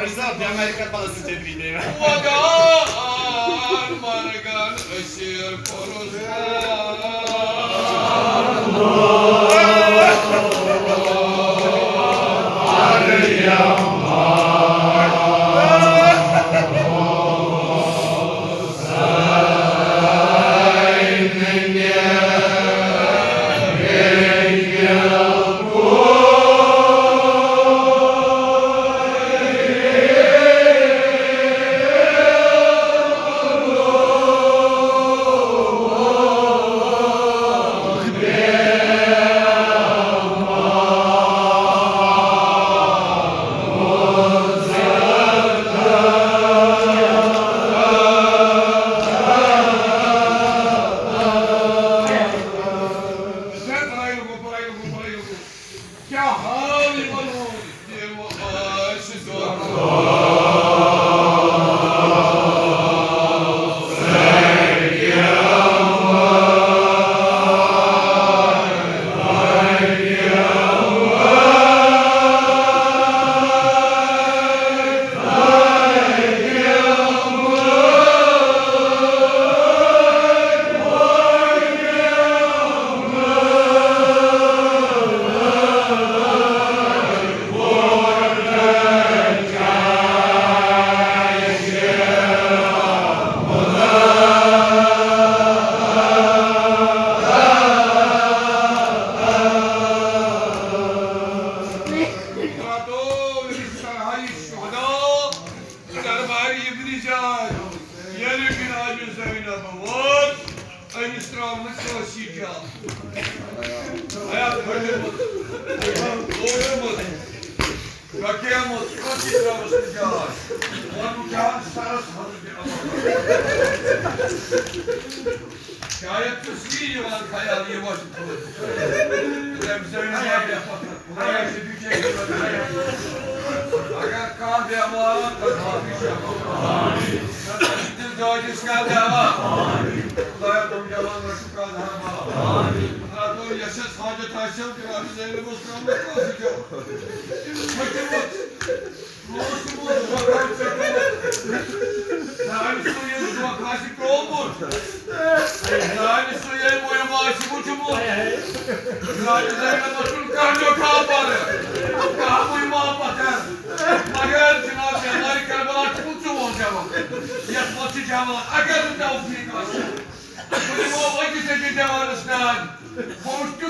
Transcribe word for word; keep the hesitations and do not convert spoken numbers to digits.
Hocam, ben Amerika'da falan süt edeyim. کیٛاہ حال یِمن ہُنٛد؟ تِم ٲسۍ دۄہ دربار ابن زیاد، ییٚلہِ جناب زینب ووت، أمِس ترٛاو نہٕ کٲنٛسی جل۔ حیات پھٔٹیومُت، لوٗٹمُت، ڈۄکیومُت، کٲنٛسی ترٛٲوٕس نہٕ جل۔ ووٚنُن جان سرس حضرت عمر۔ شاید چھُس یی یِوان خیال، یہِ وۄتھِ تھوٚد۔ تٔمۍ زٲنۍ واریاہ پَتھر۔ خۄدایا چھُ بِچٲرۍ۔ اگر کانٛہہ بٮ۪مار، تہٕ باقٕے چھِ ہٮ۪وان۔ دِل دٲدِس کانٛہہ دوا۔ خۄدایا تِم جوان رَٹُکھ کانٛہہ دوا۔ خۄدا تو یَسَس حاجت تۄہہِ چھَو جناب زینبَس ترٛٲومٕژ کٲنٛسہِ جواب؟ مےٚ چھُ ووٚنمُت، روز چھُ ووٚنمُت، دۄکھٕ چھُ ووٚنمُت۔ زانہِ سُہ ییٚمۍ دۄکھٕ آسہِ ترٛوومُت۔ زانہِ سُہ ییٚمۍ وۄنۍ آسہِ وٕچھمُت۔ زانہِ زینبَس چھُنہٕ کانٛہہ جواب پَرٕ۔ کانٛہہ وٕنہِ ما پَتھر۔ مگر جناب بیمارِ کربلا چھُ وۄنۍ چون جواب۔ یَتھ منٛز چھِ جوان، اگر نہٕ توفیٖق آسہِ، بہٕ دِمو أکِس أکِس جوانَس ناد۔ بہٕ وٕچھٕ